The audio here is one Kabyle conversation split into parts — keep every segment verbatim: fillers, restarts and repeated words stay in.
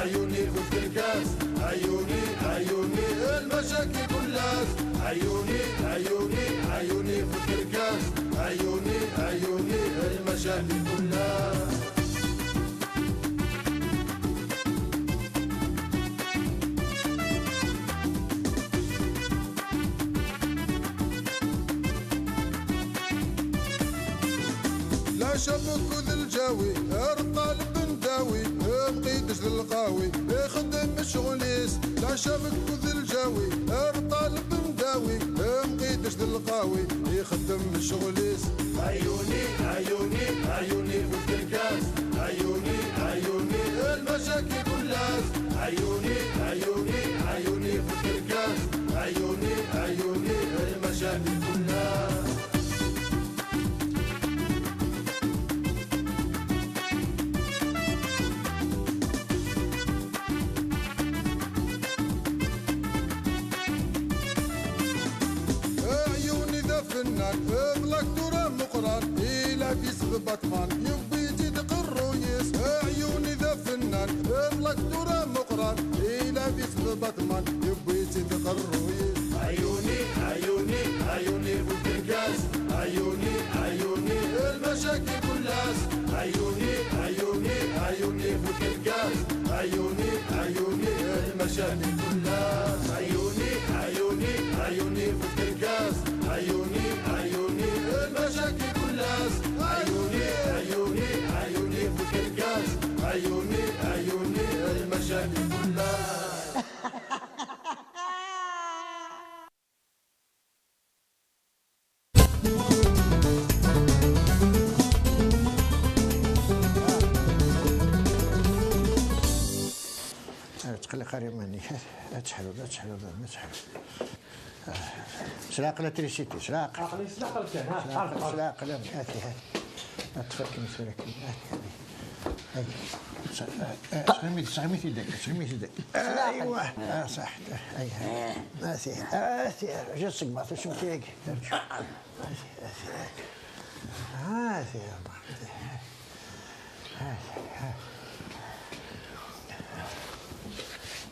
عيوني في الكركاس، عيوني، عيوني، المشاكل كلها. عيوني، عيوني، عيوني في الكركاس، عيوني، عيوني، المشاكل كلها. لا شبك ذا الجاوي، ارطال بن داوي، مقيدش ذا القاوي، يخدم الشغليس. لا شبك ذا الجاوي، ارطال بن داوي، مقيدش ذا القاوي، يخدم الشغليس. عيوني، عيوني، عيوني في الكركاس، عيوني، عيوني، المشاكل كلها. عيوني، عيوني، عيوني في الكركاس، عيوني، عيوني، المشاكل كلها. عيوني ذا فنان، اغلق دورة مقران، إلى في سبب باتمان، يبي يزيد قرويس. عيوني ذا فنان، اغلق دورة مقران، إلى في سبب باتمان، يبي يزيد قرويس. عيوني، عيوني، عيوني في الكركاس، عيوني، عيوني، المشاكل كلها. عيوني، عيوني، عيوني في الكركاس، عيوني، عيوني، المشاكل كلها. عيوني، عيوني، عيوني في الكركاس، عيوني، عيوني، المشاكل كلها. عيوني، عيوني، عيوني في الكركاس، عيوني، عيوني، المشاكل كلها. تقلق على ماني. تحلو، لا تحلو، لا تحلو. سلاق لا تريسيتي، سلاق. عقلي سلاق كان، ها، سلاق، عرفت، عرفت. سلاق، لا، هاتي، هاتي. هاتي، فكني سلاك. هاتي، هاتي. هاي. س-، آه، آه، سلمي، سلمي يدك، سلمي يدك. ايوا، اه، صح. هاي، هاي. هاتي، هاتي. جا السقمة، شو كيك؟ هاتي، هاتي، هاتي. هاتي يا الله. هاتي، هاتي.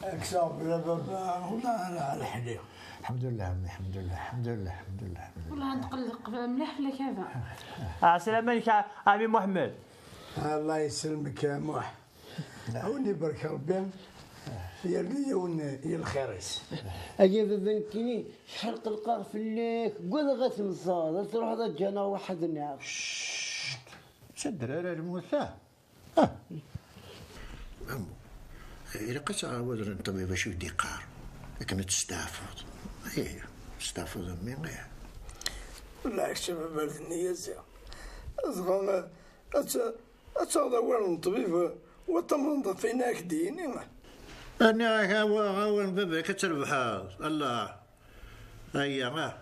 اكسب يا بابا، والله انا على حدي. الحمد لله عمي، الحمد لله، الحمد لله، الحمد لله، الحمد لله. والله نتقلق مليح في الكذا. عسلامة عليك عمي محمد. الله يسلمك يا موح. عاوني برك ربي يرني يون يا الخيريس. ايا بابا نكيني شحال قلقاغ فلاك، قول غتنصاد، تروح ضجانا واحد النعم. شت. سدر على الموتى. آه. أمو. إلا قصة عاود الطبيب شو يدي قار. لكن تستعفض. إيه. تستعفض أمي، إيه. والله شباب الدنيا زين. زغال، أت-، أتغدى وين الطبيب؟ وتمنض فيناك ديني. أنا غاوى، غاوى بابا كتربح. الله. هيا، آه.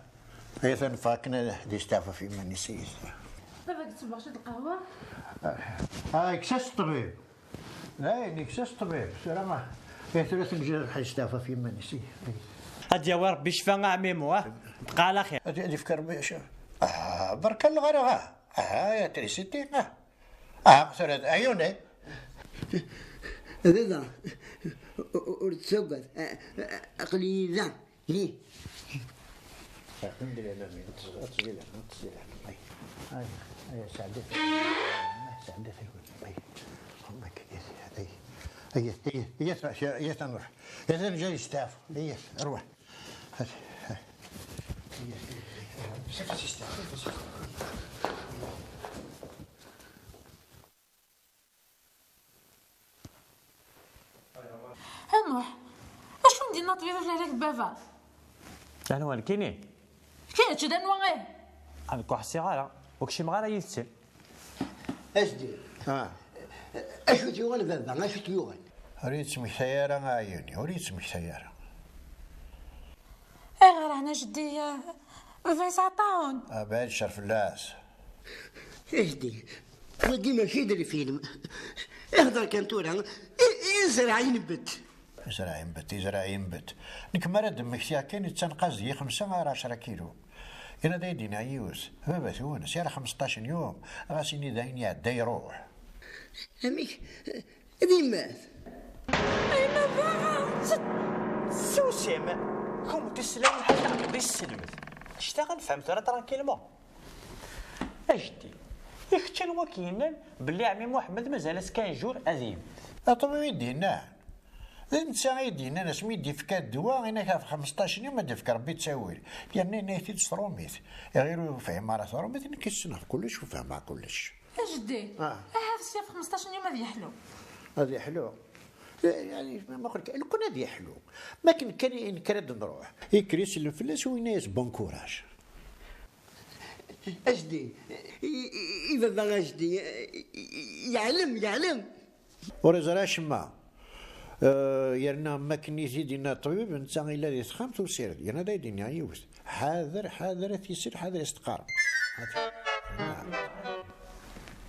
هيا ثنفاكنا دي استعفى في من يسيس. بابا كتبغى شي القهوة؟ آه، كساس الطبيب. لا، يعني كساس الطبيب. سلامة. يا ثلاث نجي حيستعفى في من يسي. هاد يا ربي شفا عميمو، ها؟ بقى على خير. هادي، هادي فكر بي-، شو؟ آه، برك الغرغة. آه، يا تريسيتي، آه. آه، ثلاث عيوني. هذا. ورد سوقات. آه، آه، أقلي ذا. ليه؟ الحمد لله، أمين. أتصل، أتصل، أتصل. أي، أي، أي، سعدت. سعدت، أي. أمك، أي، أي، أي، أي، أي، أي، أي، تنروح. أي، أنا جاي استعفى. أي، أروح. هاي، هاي. أي، أي، أي، أي. شوف، شوف، شوف، شوف. أموح، أشو ندير نطوي ولا لك بابا؟ أنا وين كيني؟ كي هادشي دا نوا غير. أنا كو حسي غارة، وكشي مغارة يلتي. أش دير؟ ها. أشو تيوغل بابا، أشو تيوغل؟ وريت سميك سيارة عيوني، وريت سميك سيارة. إيه غير هنا جدي، بابا يسعى طاعون. آه، بعد الشر فلاس. إيه جدي؟ ودي ماشي يدير فيلم. اهضر كان تورا. إيه، إيه، زرع ينبت. زرع ينبت، زرع ينبت. نك مرة دمك كان يتسنقز دي خمسة على عشرة كيلو. إلا دا يدينا عيوس، بابا ثونس، يا خمسطاش يوم، غاسيني داين يعدى يروح. أميك، دي مات. Ay ma baɣa. Susem. Kum teslam ḥaca d isselmed. Ccta ad nefhem tura tranquillement. A jeddi, i kečč anwa k-yennan belli ɛemmi Muḥemmed mazal-as quinze jours ad yemmet? Aṭbib i d-yennan. D netta i d-yennan asmi i d-ifka ddwa, inak ɣef xmesṭac n yum ad d-ifk Rebbi ttawil. Yerna yenna-yi-t-id s trumit. Iɣil ur fhimeɣ ara trumit, nekk ssneɣ kullec u fehmeɣ kullec. A jeddi, ah, ahat s ɣef xmesṭac n yum ad yeḥlu. Ad yeḥlu? Eh, yani, ma qlek, lukan ad yeḥlu. Ma akken kan i nekker ad nruḥ. Ikker isellem fell-as u yenna-yas bon courage. A jeddi, i, i, i baba a jeddi, i, i, yeɛlem, yeɛlem. Ur yeẓri acemma. Eh, yerna ma akken i t-id-yenna ṭṭbib, netta yella di texxamt usired. Yerna ad d-iniɣ yiwet. Ḥader, ḥader a t-yisel, ḥader a s-teqqar.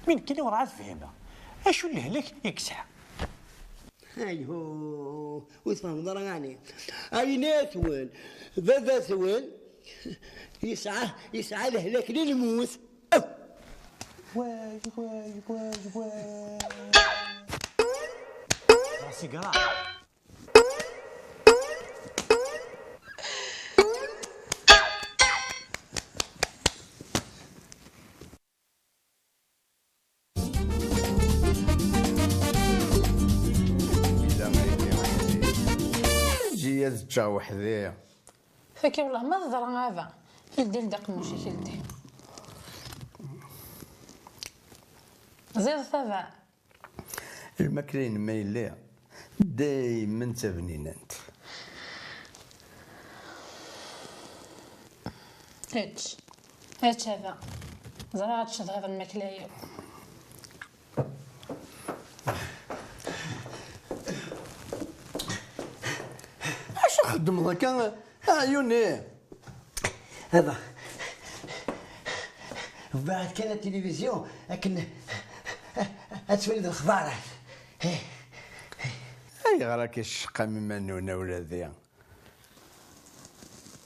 Mi nekkini werɛad fhimeɣ. Acu n lehlak i yesɛa? Ayhuh, ur tfehmeḍ ara ɛni? Ɛinat-wen, baba-twen yesɛa, yesɛa lehlak n lmut. Way, way, way, way. Rasi grave. Ǧǧi-yi ad ččeɣ weḥd-i. Taki wellah ma teḍra aba. Ldi, ldi aqemmuc-ik, ldi. Ẓidet aba. Lmakla-inem ma yelli daymen d tabninant. Ečč. Ečč aba. Ẓriɣ ad tcedhiḍ lmakla-iw. Acu txeddmeḍ akka, a ɛyuni? Aba, bɣiɣ kan atilivizyu akken ad twaliḍ lexbarat. Ayɣer akka tceqqam iman-nwen a wladi?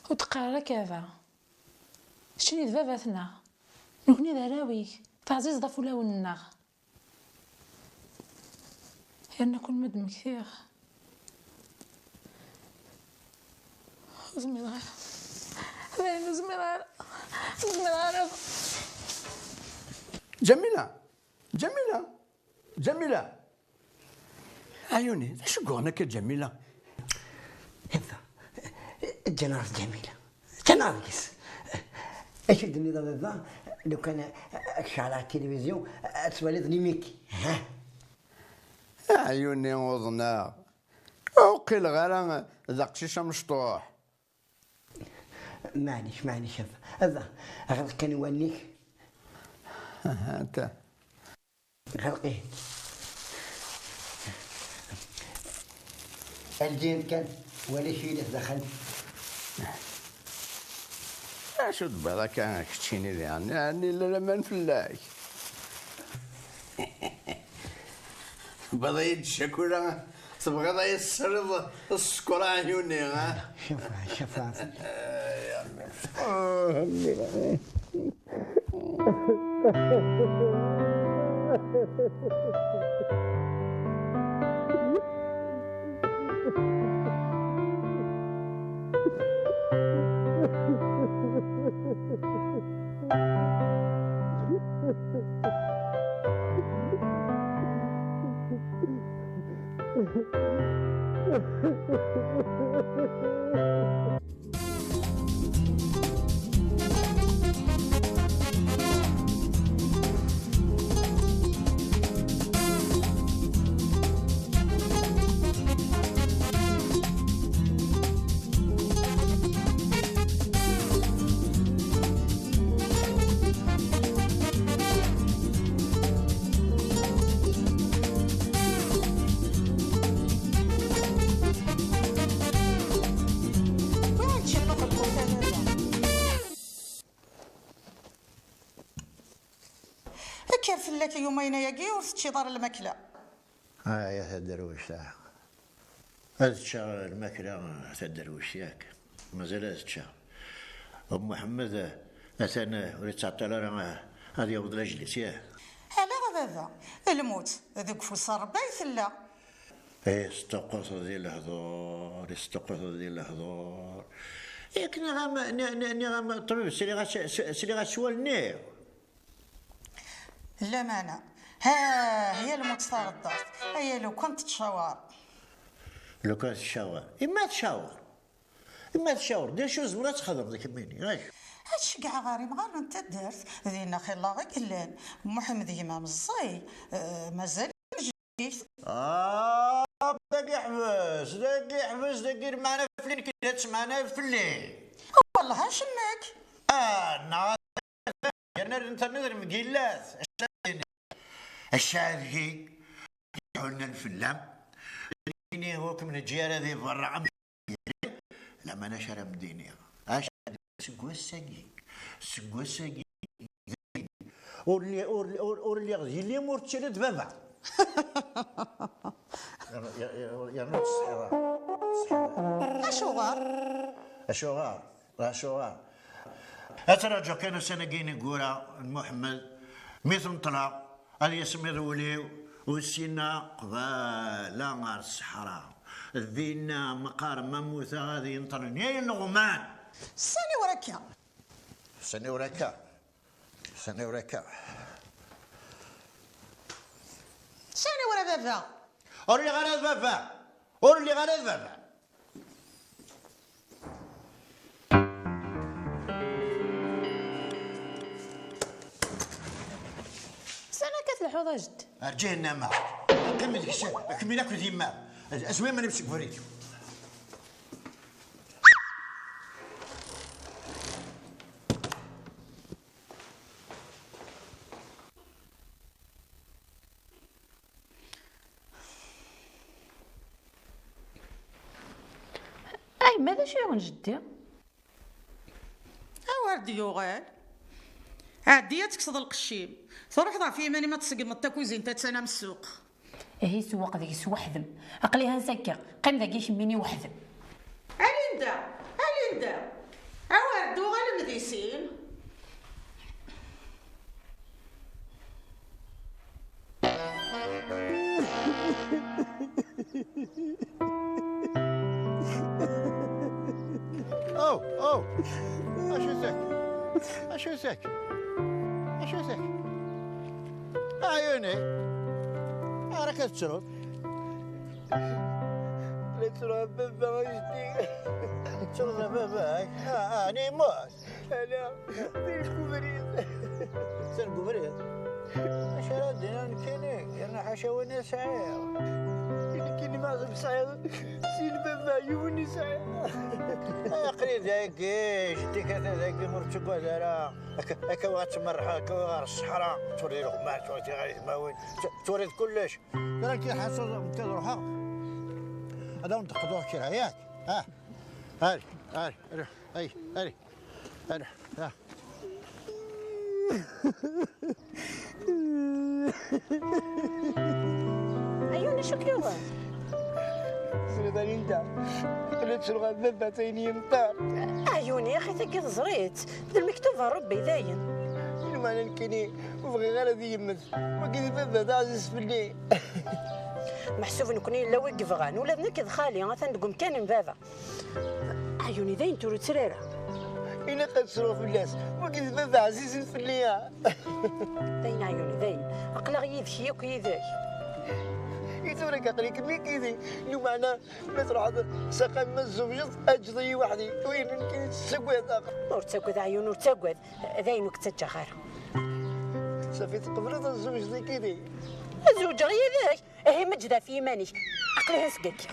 Ur d-qqar ara akka aba. Keččini d baba-tneɣ. Nekni d arraw-ik. Teɛzizeḍ ɣef wulawen-nneɣ. Yerna kul ma d-mmektiɣ, ur zmireɣ ara. Dayen, ur zmireɣ ara. Ur zmireɣ ara. Ǧamila! Ǧamila! Ǧamila! Ɛyuni, d acu yuɣen akka Ǧamila? Aba, ǧǧan ɣer Ǧamila. Ččan deg-s. Acu d-tenniḍ a baba, lukan ad k-ceɛleɣ tilivizyu, ad twaliḍ limiki, ha? Aɛyuni uḍneɣ. Ur qileɣ ara d aqcic amecṭuḥ. Maɛlic, maɛlic, a baba. A baba, ɣleq kan iwallen-ik. Aha, anta. Ɣelq-it. Aldi-yak kan, wali acu yella daxel. Acu tebɣiḍ akka keččini diɣen? Ɛni la laman fell-ak? Tebɣiḍ-iyi-d ccakula? Tebɣiḍ ad yi-tesriḍ sskeṛ a ɛyuni, ha? Cafa, cafa. Kker fell-ak a Yumayna-agi, ur teččiḍ ara lmakla. Ay a taderwict, ah. Ad ččeɣ lmakla, a taderwict, yak? Mazal ad ččeɣ. Muḥemmed atan ur yettɛeṭṭil ara ad yaweḍ lajlis, yah? Ala a baba, lmut deg ufus n Ṛebbi ay tella. Yesṭuqquteḍ di lehdur, yesṭuqquteḍ di lehdur. Yak nniɣ-am, nni- nni- nniɣ-am ṭṭbib, sliɣ-as, s- sliɣ-as s wallen-iw. Lamana. Ha, ya lmut taɣeddart. Aya lukan tettcawar. Lukan tettcawar. Ima tcawar. Ima tcawar. D acu tzemreḍ ad txedmeḍ kemmini? Acu? Ad ceggɛeɣ ɣer imɣaren n taddart. Dinna xilla i yellan. Muḥemmed gma meẓẓiy. Eh, mazal. Ah, dagi ḥbes, dagi ḥbes, dagi lmeɛna fell-i, nekk la ttmeɛna fell-i. Wellah acemmek. Ah, neɣ yerna internet lmegillat. Acu ad dagi ḥunnen fell-am. Ini ur kem-neǧǧi ara di berra am Lamana acu ara m-d-iniɣ? Acu seg wass-agi, seg wass-agi, ur lliɣ, ur, ur, ur lliɣ d yelli, ur ttiliɣ d baba. Yernu ur tesɛiḍ ara. Tesɛiḍ ara. Acuɣer? Acuɣer? Acuɣer? Ad ttraǧuɣ kan ussan-agi ineggura n Muḥemmed, mi t-neṭleɣ, ad yismiḍ wul-iw, u syenna qbala ɣer ṣṣeḥra. Dinna meqqar ma mmuteɣ ad yenṭel ileɣman. Sani ur akka? Sani ur akka? Sani ur akka? Sani ur a baba? Ur lliɣ ara d baba! Ur lliɣ ara d baba! Sani akka telḥuḍ a jedd? Ar ǧahennama! Qqim deg-s, kemmel akked yemma. Asmi ma nibseg ubrid. Ay, ma d acu yuɣen jeddi? Awer d-yuɣal. Ɛeddi ad tekkseḍ lqecc-im. Truḥeḍ ɣef yiman-im ad tṣeggmeḍ takuzint attan am ssuq. Ihi sewweq deg-s weḥd-m. Aql-i hansa akka. Qqim dagi kemmini weḥd-m. A Linda! A Linda! Awer d-tuɣalem di sin! Aw, aw! Acu-t-ak? Acu-t-ak? Acu-t-ak? Ɛyuni! Ara ka tettruḍ. La ttruɣ a baba, a jeddi. Tettruḍ a baba-k? Ah, ah, ɛni yemmut? Ala, atan deg ubrid. Atan deg ubrid? Acu ara d-iniɣ nekkini? Yerna ḥaca win i sɛiɣ. Nekkini meɛzem sɛiɣ sin baba, yiwen i sɛiɣ. Aql-i dagi, jeddi-k atan dagi, ur ttagad ara. Akka, akka ad tmerrḥeḍ, akka ɣer ṣṣeḥra, turiḍ ileɣman, turiḍ tiɣritmawen, t-, turiḍ kullec. Tura nekki ḥaṣu nekk ad ruḥeɣ. Ad awen-d-qḍuɣ kra, yak? Ah. Ari, ari, ari, ay, ari, ari, ah. Ayun, acu k-yuɣen? Ẓriɣ a Linda, aql-i ttruɣ ɣef baba, ayen yenṭer. Ayun, ya axi, tagi teẓriḍ-tt. D lmektub n Rebbi, dayen. Lameɛna nekkini ur bɣiɣ ara ad yemmet. Wagi d baba, d aɛziz fell-i. Meḥsub nekkni yella wi yebɣan, ula d nekk d xali, atan deg umkan n baba. Ɛyuni, dayen tura ur ttru ara. Ilaq ad ttruɣ fell-as, wagi d baba ɛzizen fell-i. Dayen ɛyuni, dayen. Aql-aɣ yid-k, yakk yid-k. I tura aql-ikem yid-i, lameɛna ma truḥeḍ s axxam ma tzewǧeḍ, ad ǧǧeḍ-iyi weḥd-i. Win nekkini ttaggadeɣ. Ur ttagad ɛyun, ur ttagad. Dayen ur k-ttaǧǧaɣ ara. Safi, tqebleḍ ad tzewǧeḍ yid-i? Ad zewǧeɣ yid-k? Ihi meǧǧed ɣef yiman-ik. Aql-i ha seg-agi.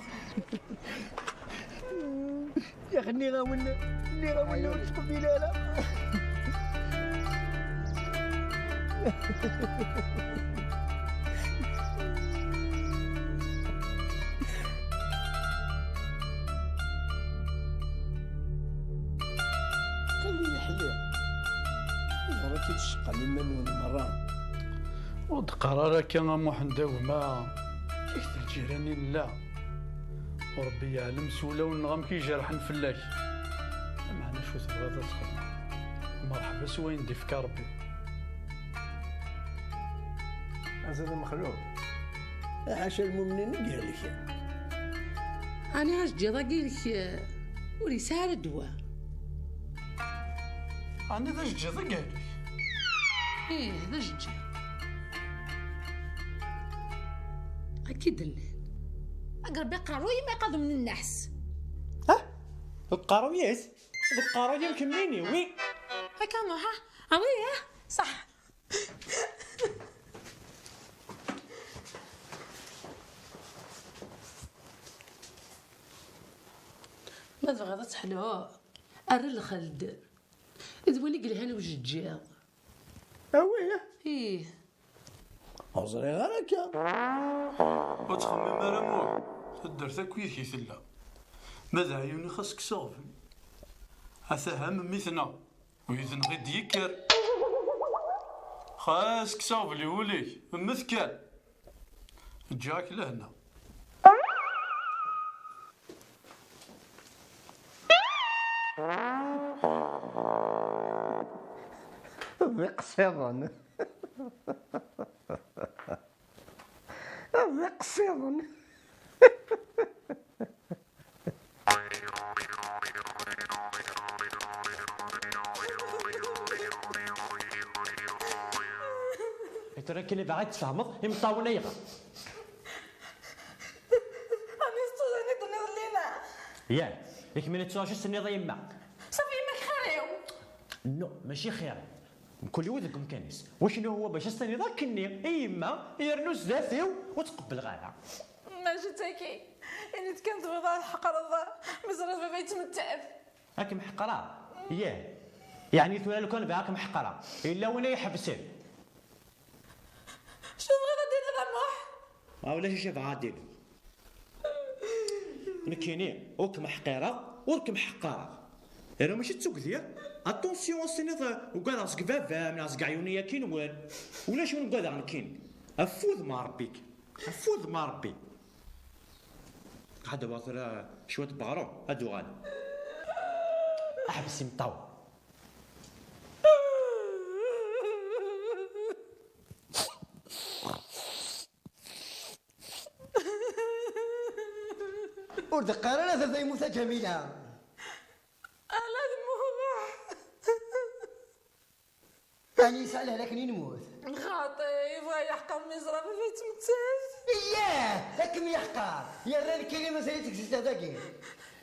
Yak nniɣ-awen, nniɣ-awen ur ttqebbel ara. Xali yeḥli. Ẓer ad tt-id-tceqqam iman-nwen merra. Ur d-qqar ara akka a Muḥend a gma, yak d lǧiran i nella. U Rebbi yeɛlem s wulawen-nneɣ amek i jerḥen fell-ak. Lameɛna acu tebɣiḍ ad txedmeḍ? Merḥba s wayen d-ifka Rebbi. Azal a Mexluf. Ḥaca lmumnin i ihelken. Ɛni ajeǧǧiḍ-agi-inek, eh, ur yesɛi ara ddwa? Ɛni d ajeǧǧiḍ-agi-inek? Ih, d ajeǧǧiḍ. Akka i d-nnan. Ag Rebbi, qerru-yi ma iqadem n nneḥs. Ha? Deg uqerru-yas? Deg uqerru-yam kemmini, wi? Akka, ha? Ah, wi, ha? Ṣaḥ. Ma tebɣiḍ ad teḥluḍ, err lxeld. D win i yelhan ujeǧǧiḍ. Awi. Ih. Ur ẓriɣ ara akka. Ur ttxemmim ara, Muḥ. Taddart akk yid-k i tella. Ma d aɛyuni, xas kkes aɣbel. Ata ha memmi-tneɣ. U yid-neɣ i d-yekker. Xas kkes aɣbel i wul-ik, mmet kan. Ǧǧiɣ-ak lehna. D iqsiḍen. D iqsiḍen. Tura kan i baɣ ad tfehmeḍ imeṭṭawen ayɣer. Ɛni tettuḍ-iyi-d-tenniḍ Lina? Yah, i kemmini tettuɣ just tenniḍ i yemma. Safi, yemma-k xir-iw. No, mačči xir-iw. Mkul yiwet deg umkan-is. Wacnu huwa bac as-tiniḍ akkenni i yemma, yernu zdat-iw ur tqebbleɣ ara. Mačči d tagi. Ini-d kan tebɣiḍ ad tḥeqreḍ mi ẓriɣ baba yettmettat. Ad kem-ḥeqreɣ? Yah. Yeɛni tura lukan bɣiɣ ad kem-ḥeqreɣ, yella win ay iḥebsen? Acu tebɣiḍ ad d-tiniḍ a Muḥ? Ma ulac acu bɣiɣ ad d-iniɣ. Nekkini ur kem-ḥqireɣ, ur kem-ḥeqqareɣ. Yerna mačči d tugdi. Attention, ad s-tiniḍ, eh, ugadeɣ seg baba-m neɣ seg ɛyuni akkin-wen. Ulac win ugadeɣ nekkini. Afud ma Rebbi-k. Afud ma Rebbi. Ad d-awiɣ tura cwiṭ n weɣrum, ad d-uɣaleɣ. Ḥbes imeṭṭawen. Ur d-qqar ara baba yemmut a Ǧamila. Ala d Muḥ. Ɛni yesɛa lehlak n yinmut? Xaṭi, yebɣa yeḥqer mi yeẓra baba yettmettat. Iyah, ad kem-yeḥqer. Yerra nekkini mazal-it deg zdat dagi.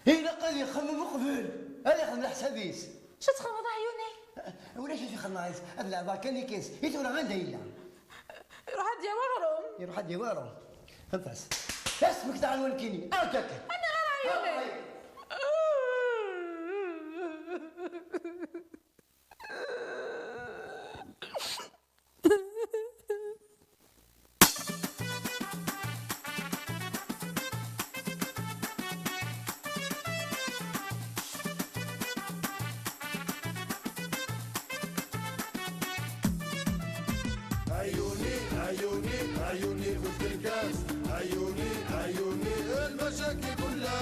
Ilaq ad ixemmem uqbel ad ixdem leḥsab-is. Acu txedmeḍ a Ɛyuni? Ulac acu ixemmem, ad leɛbeɣ kan ikis. I tura anda yella? Iruḥ ad yawi aɣrum. Iruḥ ad yawi aɣrum. Anef-as. Asmek taɣenwa nekkini. Arǧu akka. Aniɣer a Ɛyuni? عيوني، عيوني، عيوني في الكاس. عيوني، عيوني، المشاكل كلها.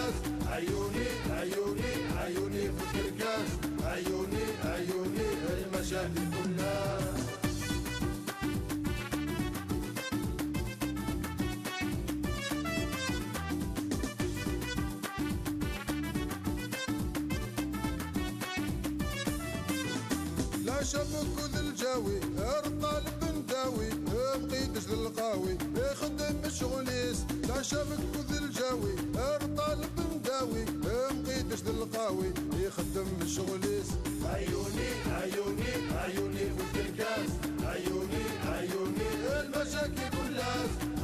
عيوني، عيوني، عيوني في الكاس. عيوني، عيوني، المشاكل كلها. لا شبك ذ الجاوي، ارطال بنداوي، بقيتش للقاوي، يخدم شغليس. لا شبك ذ الجاوي، ارطال بنداوي، بقيتش للقاوي، يخدم شغليس. عيوني، عيوني، عيوني في الكاس. عيوني، عيوني، المشاكل كلها.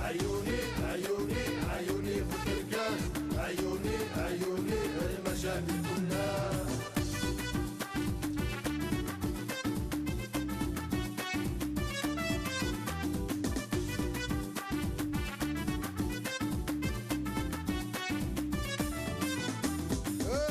عيوني، عيوني، عيوني في الكاس. عيوني، عيوني، المشاكل كلها.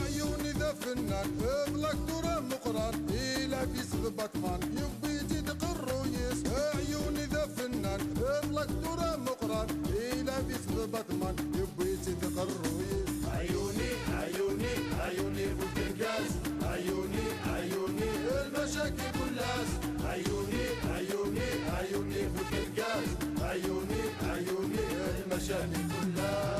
عيوني ذا فنان، اطلق دورة مقران، إلى في سبع ثمان، يبي يزيد قرويس. عيوني ذا فنان، اطلق دورة مقران، إلى في سبع ثمان، يبي يزيد قرويس. عيوني، عيوني، عيوني في الكاس. عيوني، عيوني، المشاكل كلها. عيوني، عيوني، عيوني في الكاس. عيوني، عيوني، المشاكل كلها.